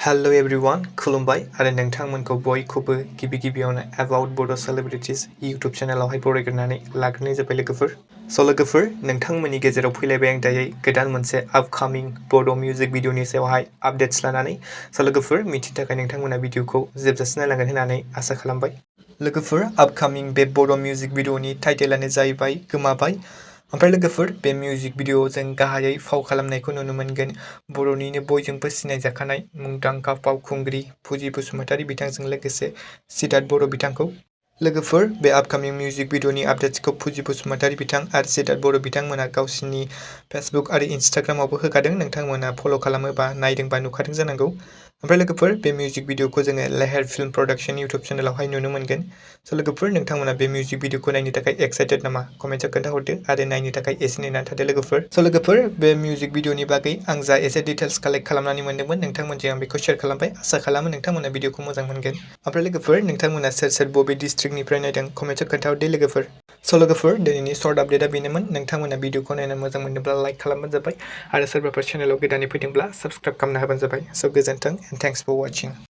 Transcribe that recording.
Hello everyone, खुलुमबाय आरो नोंथांमोनखौ बयखौबो गिबियावनो About Bodo Celebrities YouTube चेनेलावहाय बरायग्रोनानै लाग्रोनाय जाबाय लोगोफोर। लोगोफोर नोंथांमोननि गेजेराव फैलायबाय आं दायो गोदान मोनसे आपकामिं बड' मिउजिक भिडिअनि सायावहाय आपडेट्स लानानै। लोगोफोर मिथिनो थाखाय नोंथांमोना भिडिअखौ जोबजासिम नायलांगोन होननानै आसा खालामबाय। लोगोफोर आपकामिं बे बड' मिउजिक भिडिअनि टाइटेलानो जाहैबाय गोमाबाय। ओमफ्राय लोगोफोर बे मिउजिक भिडिअआव जों गाहायै फाव खालामनायखौ नुनो मोनगोन बर'निनो बयजोंबो सिनायजाखानाय मुंदांखा फावखुंग्रि फुजि बसुमतारी बिथांजों लोगोसे सिद्धार्थ बर' बिथांखौ। लोगोफोर बे आपकामिं मिउजिक भिडिअनि आपडेट्सखौ फुजि बसुमतारी बिथां आरो सिद्धार्थ बर' बिथांमोना गावसिनि फेसबुक आरो इन्स्टाग्रामावबो होखादों। नोंथांमोना फल' खालामोबा नायदोंबा नुखादों जानांगौ। ओमफ्राय लोगोफोर बे मिउजिक भिडिअखौ जोङो लेहेर फिल्म प्रडाक्शन इउटुब चेनेलावहाय नुनो मोनगोन। लोगोफोर नोंथांमोना बे मिउजिक भिडिअखौ नायनो थाखाय एक्साइटेड नामा? कमेन्टआव खोन्थाहरदो आरो नायनो थाखाय एसे नेनानै थादो लोगोफोर। लोगोफोर बे मिउजिक भिडिअनि बागै आं जा एसे डिटेल्स कालेक्ट खालामनानै मोनदोंमोन नोंथांमोनजों आं बेखौ शेयार खालामबाय। आसा खालामो नोंथांमोना भिडिअखौ मोजां मोनगोन। ओमफ्राय लोगोफोर नोंथांमोना सोर बबे डिस्ट्रिक्टनिफ्राय नायदों कमेन्टआव खोन्थाहरदो लोगोफोर। लोगोफोर दिनैनि सर्ट आपडेटआ बेनोमोन। नोंथांमोना भिडिअखौ नायनानै मोजां मोनदोंब्ला लाइक खालामबानो जाबाय आरो सोरबाफोर चेनेलाव गोदानै फैदोंब्ला साबस्क्राइब खालामना होबानो जाबाय। गोजोन्थों एन्ड थेंक्स फर वाचिं।